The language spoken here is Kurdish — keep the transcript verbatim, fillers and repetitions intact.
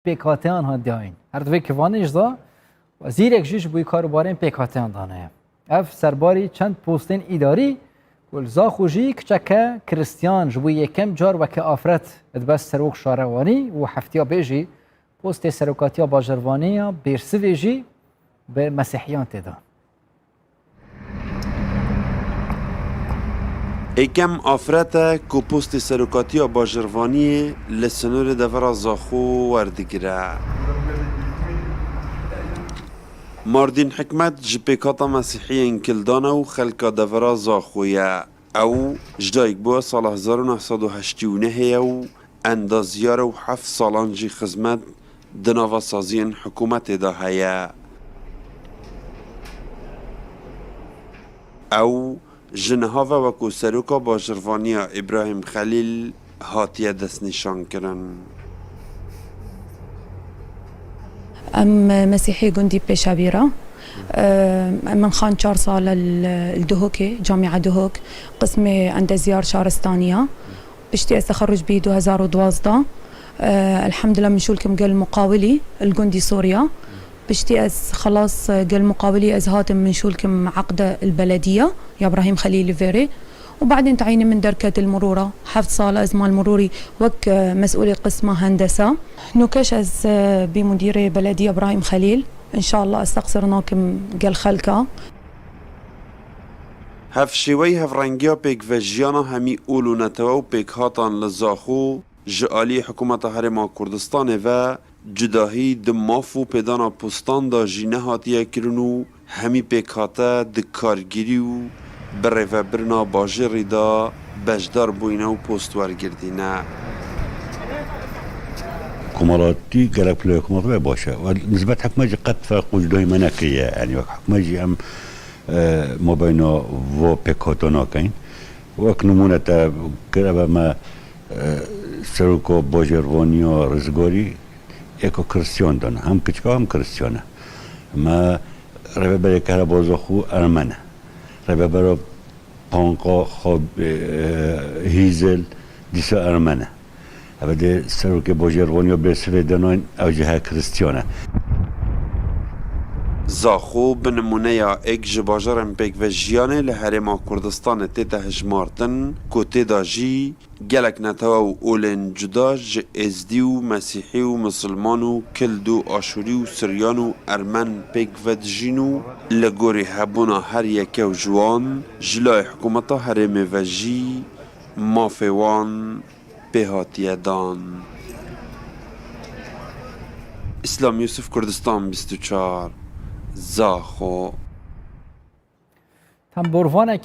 pêkhateyan hat dayîn. Her di vê kivanê jî de wezîrek jî ji bo karûbarên pêkhateyan dane. Ev serbarî çend postên îdarî ku li Zaxo jî kiçeke Kristiyan ji bo yekem car weke afret dibe serok şarewanî û heftiya bê jî postê serokatiya bajarvanî ya Bêrsivê jî bi mesîhiyan tê de. Êkem afret e ku postê serokatiya bajarvaniyê li sinorê devera Zaxo werdigire. Mardîn Hikmet ji pêkhata Mesîhiyên Kildan e û xelka devera Zaxo ye. Ew ji dayik bûye sala hezar û neh sed û heştê û nehê ye û endazyar e û heft salan jî xizmet di nava saziyên hikûmetê de heye. Ew ji niha ve wekû seroka bajirvaniya Îbrahîm Xelîl hatiye destnîşankirin. Em Mesîhî gundî Pêşevî re. Em, min xan çar sal li, li Duhokê, Camia Duhok, qismê endezyar şaristaniya. Piştî ez texerruc bî du hezar û duwazdeh. Elhamdülillah min şûl kim gel muqawilî li gundî Soriya. Piştî ez xelas gel muqawilî ez hatim min şûl kim eqde li belediya ya Îbrahîm Xelîl li vêrê. Û badên tayînê min derket li mirûra. Heft sal ez mal mirûrî wek, e, mesûlê qisma hendesa. Nûkeş ez, e, bî mudîrê belediya Îbrahîm Xelîl. Înşallah ez teqsir nakim gel xelka. Hevşêweyî hevrengiya pêkvejiyana hemî ol û netewe û pêkhatan li Zaxo ji alî Hikûmeta Herêma Kurdistanê ve cudahî di maf û pêdana postan de jî nehatiye kirin û hemî pêkhate di kargêrî û birêvebirina bajêrî de beşdar bûyîne û post wergirtîne. Komalatî gelek pilo hikûmet ve baş e. Û nisbet hikûmet jî qet ferq û cudahî me nekiriye. Yanî wek hikûmet jî em, e, mabeyna vo pêkhata nakeyin. Wek nimûne te kireve me, e, seroka bajêrvaniya rizgarî êka Kristiyan dana. Hem kiçika hem Kristiyan e. Me rêveberê Kereba Zaxo Ermen e. Rêvebera Panka, xwe, e, Hîzil, dîsa Ermen e. Ev dê serokê bajêrvaniya Bêrsivê de nayên, ew jî her Kristiyan e. Zaxo bi nimûneya êk ji bajarên pêkvejiyanê li Herêma Kurdistanê tête hejmartin ku tê de jî gelek netewe û olên cuda ji Êzdî û Mesîhî û Misilman û Kild û Aşûrî û Siryan û Ermen pêk ve dijîn û li gorî hebûna her yeke û ji wan ji layê hikûmeta herêmê ve jî mafê wan pê hatiye dan. Îslam Yûsif, Kurdistan bîst û çar, Zaxo. Tembûrvanekî